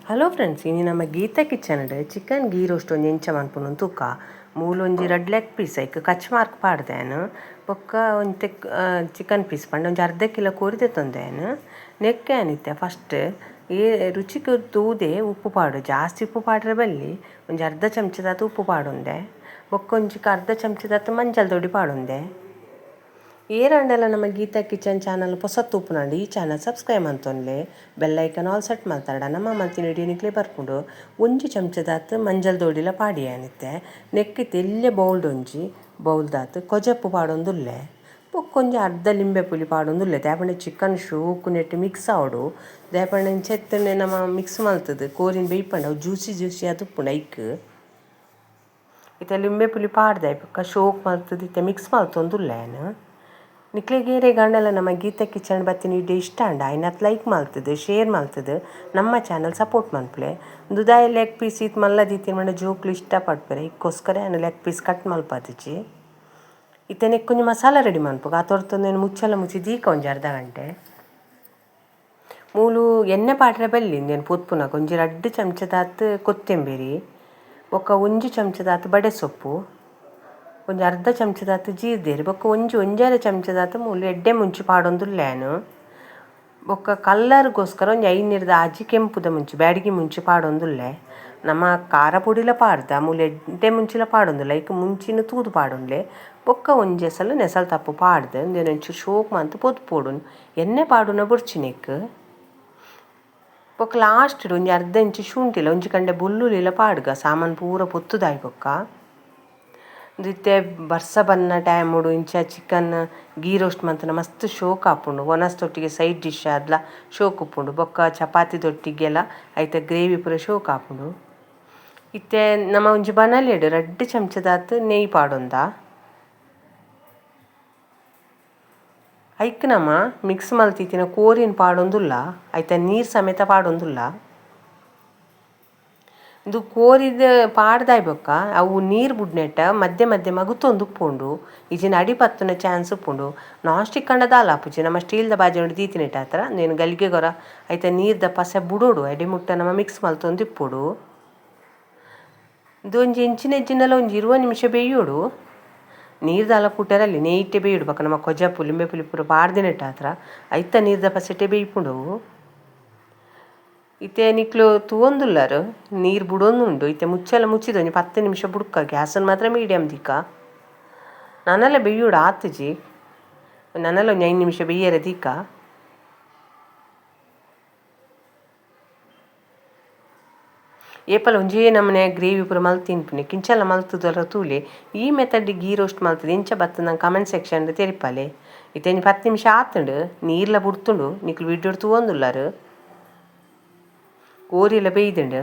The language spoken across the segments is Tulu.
Hello friends, ಇನಿ ನಮ್ಮ Gita kitchen chicken ghee roast ಒಂಜಿ ಎಂಚ ಮನ್ಪುನು ತೂಕ. ಮೂಲೊಂಜಿ ರಡ್ಡ್ ಲೆಗ್ ಪೀಸ್ ಐಕ್ ಕಚ್ ಮಾರ್ಕ್ ಪಾಡ್ದೇನು. ಬೊಕ್ಕ ಒಂತೆ ಚಿಕನ್ ಪೀಸ್ ಪಂಡ ಒಂಜಿ ಅರ್ಧ ಕಿಲೋ ಕೋರಿ ದೆತ್ತೊಂದೇನು. ನೆಕ್ಕೆ ಆನಿತ್ತೆ ಫಸ್ಟ್ ಈ ರುಚಿಕ್ ತೂದೆ ಉಪ್ಪು ಪಾಡು, ಜಾಸ್ತಿ ಉಪ್ಪು ಪಾಡ್ರೆ ಬಲ್ಲಿ, ಒಂಜಿ ಅರ್ಧ ಚಮಚದಾತ್ ಉಪ್ಪು ಪಾಡೊಂದೆ. ಬೊಕ್ಕ ಒಂಜಿ ಅರ್ಧ ಚಮಚದಾತ್ ಮಂಜಲ್ ದೊಡಿ ಪಾಡೊಂದೆ. ಏರಾಂಡಲ ನಮ್ಮ ಗೀತಾ ಕಿಚನ್ ಚಾನಲ್ ಪೊಸತ್ ಉಪ್ಪುನಾಂಡ ಈ ಚಾನಲ್ ಸಬ್ಸ್ಕ್ರೈಬ್ ಮಂತೊನ್ಲೆ, bell icon all set ಮಲ್ತಾಡ ನಮ್ಮ ಮಲ್ತಿನ ವಿಡಿಯೋ ನಿಕ್ಲೆ ಬರ್ಪುಂಡು. ಒಂಜಿ ಚಮಚದಾತ್ ಮಂಜಲ್ ದೊಡಿಲ ಪಾಡಿ ಆನಿತ್ತೆ. ನೆಕ್ಕಿತ್ತೆ ಎಲ್ಯ ಬೌಲ್ಡ್ ಒಂಜಿ ಬೌಲ್ದಾತ್ ಕೊಜಪು ಪಾಡೊಂದುಲ್ಲೆ. ಬೊಕ್ಕ ಒಂಜಿ ಅರ್ಧ ಲಿಂಬೆ ಪುಲಿ ಪಾಡೊಂದುಲ್ಲೆ. ದಾಯೆ ಚಿಕನ್ ಶೋಕು ನೆಟ್ ಮಿಕ್ಸ್ ಆವೊಡು. ದಾಯೆ ಪಂಡ ಇಂಚ ಇತ್ತ್ಂಡ ನಮ ಮಿಕ್ಸ್ ಮಲ್ತದು ಕೋರಿನ್ ಬೇಯ್ಪಂಡ ಅವು ಜ್ಯೂಸಿ ಜ್ಯೂಸಿ ಆದ್ ಉಪ್ಪುಂಡು ಐಕ್. ಇತ್ತೆ ಲಿಂಬೆ ಪುಲಿ ಪಾಡ್ದೆ ಬೊಕ್ಕ ಶೋಕ್ ಮಲ್ತದು ಇತ್ತೆ ಮಿಕ್ಸ್ ಮಲ್ತೊಂದುಲ್ಲೆ ಯಾನ್. ನಿಕ್ಲೆಗ್ ಏರೆಗ್ ನಮ್ಮ ಗೀತಾ ಕಿಚನ್ ಬತ್ತಿನ ವಿಡಿಯೋ ಇಷ್ಟ ಆಂಡ ಐನತ್ ಲೈಕ್ ಮಲ್ತದು, ಶೇರ್ ಮಲ್ತದು, ನಮ್ಮ ಚಾನಲ್ ಸಪೋರ್ಟ್ ಮನ್ಪುಲೆ. ದಾಯೆ ಲೆಗ್ ಪೀಸ್ ಇತ್ ಮಲ್ಲ ದೀತಿನ ಪಂಡ ಜೋಕುಲು ಇಷ್ಟ ಪಡ್ಪೆರ್, ಐಕ್ಕೋಸ್ಕರ ಯಾನ್ leg piece cut ಮಲ್ಪದಿಜಿ. ಇತ್ತೆ ನೆಕ್ಕ್ ಒಂಜಿ ಮಸಾಲ ರೆಡಿ ಮನ್ಪುಗ. ಆತೊರ್ತೊಂದು ಮುಚ್ಚಲ ಮುಚ್ಚಿ ದೀಕ ಒಂಜಿ ಅರ್ಧ ಗಂಟೆ. ಮೂಲು ಎಣ್ಣೆ ಪಾಡ್ರೆ ಬಲ್ಲಿ ಇಂದೆನ್ ಪೊತ್ಪುನಗ. ಒಂಜಿ ರಡ್ಡ್ ಚಮಚದಾತ್ ಕೊತ್ತಂಬರಿ, ಬೊಕ್ಕ ಒಂಜಿ ಚಮಚದಾತ್ ಬಡೆ ಸೊಪ್ಪು, ಒಂಜಿ ಅರ್ಧ ಚಮಚದಾತ್ ಜೀರ್ದೆರಿ, ಬೊಕ್ಕ ಒಂಜಿ ಒಂಜರೆ ಚಮಚದಾತ್ ಮೂಲು ಎಡ್ಡೆ ಮುಂಚಿ ಪಾಡೊಂದುಲ್ಲೆ ಯಾನ್. ಬೊಕ್ಕ ಕಲ್ಲರ್ಗೋಸ್ಕರ ಒಂಜಿ ಐನೆರ್ದ್ ಆಜಿ ಕೆಂಪುದ ಮುಂಚಿ, ಬ್ಯಾಡಗಿ ಮುಂಚಿ ಪಾಡೊಂದುಲ್ಲೆ. ನಮ್ಮ ಖಾರ ಪೊಡಿಲ ಪಾಡ್ದ, ಮೂಲು ಎಡ್ಡೆ ಮುಂಚಿಲ ಪಾಡೊಂದುಲ್ಲೆ. ಐಕ್ ಮುಂಚಿನ ತೂದು ಪಾಡೊನ್ಲೆ. ಬೊಕ್ಕ ಒಂಜಿ ಸಲ ನೆಸಲ್ ತಪ್ಪು ಪಾಡ್ದು ಉಂದೆನ್ ಒಂಚೂರು ಶೋಕ್ ಮಂತ್ ಪೊತ್ಪೊಡು. ಎಣ್ಣೆ ಪಾಡುನ ಬೊಡ್ಚಿ ನೆಕ್ಕ್. ಬೊಕ್ಕ ಲಾಸ್ಟ್ ಒಂಜಿ ಅರ್ಧ ಇಂಚು ಶುಂಠಿಲ ಒಂಜಿ ಕಂಡೆ ಬೊಲ್ಲುಲಿಲ ಪಾಡ್ಗ ಸಾಮಾನ್ ಪೂರ ಪೊತ್ತುದಾಯಿ ಬೊಕ್ಕ. ಇತ್ತೆ ಬರ್ಸ ಬನ್ನ ಟೈಮುಡು ಇಂಚ ಚಿಕನ್ ಗೀ ರೋಸ್ಟ್ ಮಂತುಂಡ ಮಸ್ತ್ ಶೋಕ್ ಆಪುಂಡು. ಒನಸ್ ದೊಟ್ಟಿಗೆ ಸೈಡ್ ಡಿಶ್ ಆದ್ಲ ಶೋಕ್ ಉಪ್ಪುಂಡು. ಬೊಕ್ಕ ಚಪಾತಿ ದೊಟ್ಟಿಗೆಲ ಐತ ಗ್ರೇವಿ ಪೂರ ಶೋಕ್ ಆಪುಂಡು. ಇತ್ತೆ ನಮ ಒಂಜಿ ಬನಲೆಡ್ ರಡ್ಡ್ ಚಮಚದಾತ್ ನೆಯ್ ಪಾಡೊಂದ. ಐಕ್ ನಮ ಮಿಕ್ಸ್ ಮಲ್ತಿತ್ತಿನ ಕೋರಿನ್ ಪಾಡೊಂದುಲ್ಲ, ಐತ ನೀರ್ ಸಮೇತ ಪಾಡೊಂದುಲ್ಲ. ಇಂದು ಕೋರಿದ ಪಾಡ್ದಾಯಿ ಬೊಕ್ಕ ಅವು ನೀರು ಬುಡ್ನೆಟ್ಟ ಮಧ್ಯೆ ಮಧ್ಯೆ ಮಗುತೊಂದು ಉಪ್ಪುಂಡು. ಇಜಿನ ಅಡಿ ಪತ್ತುನ ಚಾನ್ಸ್ ಉಪ್ಪುಂಡು. ನಾನ್ ಸ್ಟಿಕ್ ಅಂಡ ದಾಲ ಆಪುಜಿ, ನಮ್ಮ ಸ್ಟೀಲ್ದ ಬಾಜನೊಡು ದೀತಿನೆಟ್ ಆತ್ರ ಉಂದೆನ್ ಗಲಿಗೆ ಗೊರ ಐತ ನೀರ್ದ ಪಸೆ ಬುಡೊಡು, ಅಡಿ ಮುಟ್ಟ ನಮ ಮಿಕ್ಸ್ ಮಲ್ತೊಂದು ಇಪ್ಪೊಡು. ಇಂದು ಒಂಜಿ ಇಂಚಿನ ಇಜ್ಜಿಂಡಲ ಒಂಜಿ 20 ನಿಮಿಷ ಬೇಯೋಡು. ನೀರ್ ದಾಲ ಕೂಟರಲ್ಲಿ ನೆಯ್ಟೆ ಬೇಯೋಡು. ಬೊಕ್ಕ ನಮ್ಮ ಕೊಜಪು ಲಿಂಬೆ ಪುಲಿ ಪೂರ ಪಾಡ್ದಿನೆಟ್ ಆತ್ರ ಐತ ನೀರ್ದ ಪಸೆಟೆ ಬೇಯ್ಪುಂಡು. ಇತ್ತೆ ನಿಕ್ಲು ತೂವೊಂದುಲ್ಲರ್ ನೀರ್ ಬುಡೊಂದುಂಡು. ಇತ್ತೆ ಮುಚ್ಚಲ ಮುಚ್ಚಿದ ಒಂಜಿ 10 ನಿಮಿಷ ಬುಡ್ಕ. ಗ್ಯಾಸನ್ ಮಾತ್ರ ಮೀಡಿಯಂ ದೀಕ. ನನಲ ಬೇಯೋಡು ಆತುಜಿ, ನನಲ ಒಂಜಿ 5 ನಿಮಿಷ ಬೇಯರೆ ದೀಕ. ಏಪಲ ಒಂಜೇ ನಮೂನೆ ಗ್ರೇವಿ ಪೂರ ಮಲ್ತ್ ತಿನ್ಪುನಿ, ಕಿಂಚಲ ಮಲ್ತುದೊರ ತೂಲೆ. ಈ ಮೆಥಡ್ ಗೀ ರೋಸ್ಟ್ ಮಲ್ತುದು ಎಂಚ ಬತ್ತುಂದು ನಂಕ್ ಕಮೆಂಟ್ ಸೆಕ್ಷನ್ ತೆರಿಪಾಲೆ. ಇತ್ತೆ ಒಂಜಿ 10 ನಿಮಿಷ ಆತುಂಡು, ನೀರ್ಲ ಬುಡ್ತುಂಡು, ನಿಕ್ಲು ವಿಡಿಯೋಡ್ ತೂವೊಂದುಲ್ಲರ್. ಕೋರಿಲ ಬೇಯ್ದುಂಡು.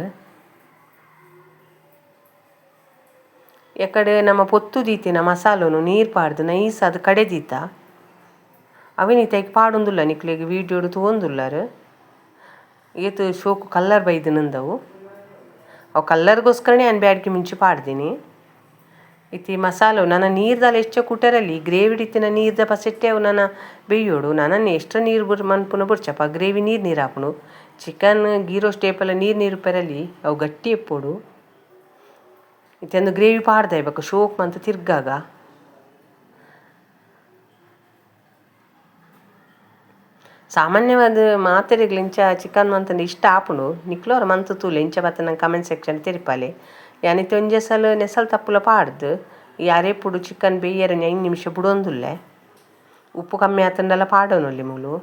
ಎಕಡೆ ನಮ್ಮ ಪೊತ್ತು ದೀತಿನ ಮಸಾಲೊನು ನೀರ್ ಪಾಡ್ದು ನೈಸ್ ಆದ್ ಕಡೆ ದೀತ. ಅವೆನ್ ಇತ್ತೆ ಐಕ್ ಪಾಡೊಂದುಲ್ಲ, ನಿಕ್ಲೆಗ್ ವಿಡಿಯೋಡ್ ತೂವೊಂದುಲ್ಲರ್. ಏತ್ ಶೋಕು ಕಲ್ಲರ್ ಬೈದಿನಂದವು. ಅವು ಕಲ್ಲರ್ಗೋಸ್ಕರನೇ ಯಾನ್ ಬ್ಯಾಡ್ಗೆ ಮುಂಚಿ ಪಾಡ್ದಿನಿ. ಇತ್ತೆ ಮಸಾಲೊ ನನ ನೀರ್ದಾಲ ಎಚ್ಚ ಕುಟರಲ್ಲಿ ಗ್ರೇವಿಡ್ ಇತ್ತಿನ ನೀರ್ದ ಪಸೆಟ್ಟೆ ಅವು ನನ ಬೇಯೋಡು. ನನ ಎಷ್ಟ್ರ ನೀರು ಬುರ್ ಮನ್ಪುನ ಬೊಡ್ಚಪ್ಪ, ಗ್ರೇವಿ ನೀರು ನೀರು ಆಪುಂಡು. ಚಿಕನ್ ಗೀ ರೋಸ್ಟ್ ಏಪಲ ನೀರು ನೀರು ಪೆರಲಿ, ಅವು ಗಟ್ಟಿ ಇಪ್ಪೊಡು. ಇತ್ತೆ ಅಂದು ಗ್ರೇವಿ ಪಾಡ್ದೆ ಬೊಕ್ಕ ಶೋಕ್ ಮಂತ್ ತಿರ್ಗಾಗ. ಸಾಮಾನ್ಯವಾದ್ ಮಾತೆರೆಗ್ಲ ಇಂಚ ಚಿಕನ್ ಮಂತುಂಡ ಇಷ್ಟ ಆಪುಂಡು. ನಿಕ್ಲೋರ ಮಂತ್ ತೂಲೆ ಇಂಚ ಬತ್ತ ನಂಕ್ ಕಮೆಂಟ್ ಸೆಕ್ಷನ್ ತೆರಿಪಾಲೆ. ಯಾನ್ ಇತ್ತೆ ಒಂಜೇ ಸಲ ನೆಸಲ್ ತಪ್ಪುಲ ಪಾಡ್ದು ಈ ಅರೆಪುಡು ಚಿಕನ್ ಬೇಯರೆ ಒಂಜಿ 5 ನಿಮಿಷ ಬುಡೊಂದುಲ್ಲೆ. ಉಪ್ಪು ಕಮ್ಮಿ ಆತುಂಡಲ ಪಾಡೊನೊಲಿ ಮೂಲು.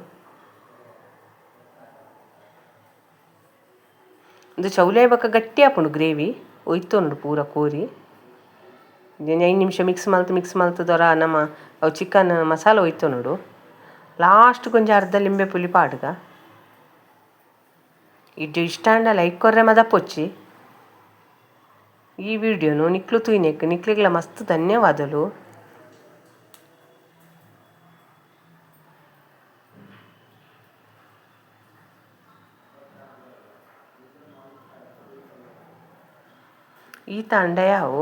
ಇಂದು ಚೌಲೆ ಬೊಕ್ಕ ಗಟ್ಟಿ ಆಪುಂಡು ಗ್ರೇವಿ, ಒಯ್ತೊನುಡು ಪೂರ ಕೋರಿ. ಒಂಜಿ 5 ನಿಮಿಷ ಮಿಕ್ಸ್ ಮಲ್ತ್ ಮಿಕ್ಸ್ ಮಲ್ತುದೊರ ನಮ್ಮ ಅವು ಚಿಕನ್ ಮಸಾಲ ಒಯ್ತೊನುಡು. ಲಾಸ್ಟ್ ಒಂಜಿ ಅರ್ಧ ಲಿಂಬೆ ಪುಲಿ ಪಾಡ್ಗ. ಇಡ್ಡು ಇಷ್ಟ ಆಂಡ ಲೈಕ್ ಕೊರ್ರೆ ಮದಪೊಚ್ಚಿ. ಈ ವಿಡಿಯೋನು ನಿಕ್ಲು ತೂಯಿನೆಕ್ ನಿಕ್ಲೆಗ್ಲ ಮಸ್ತ್ ಧನ್ಯವಾದಲು. ಈ ತಾಂಡ ಯಾವು.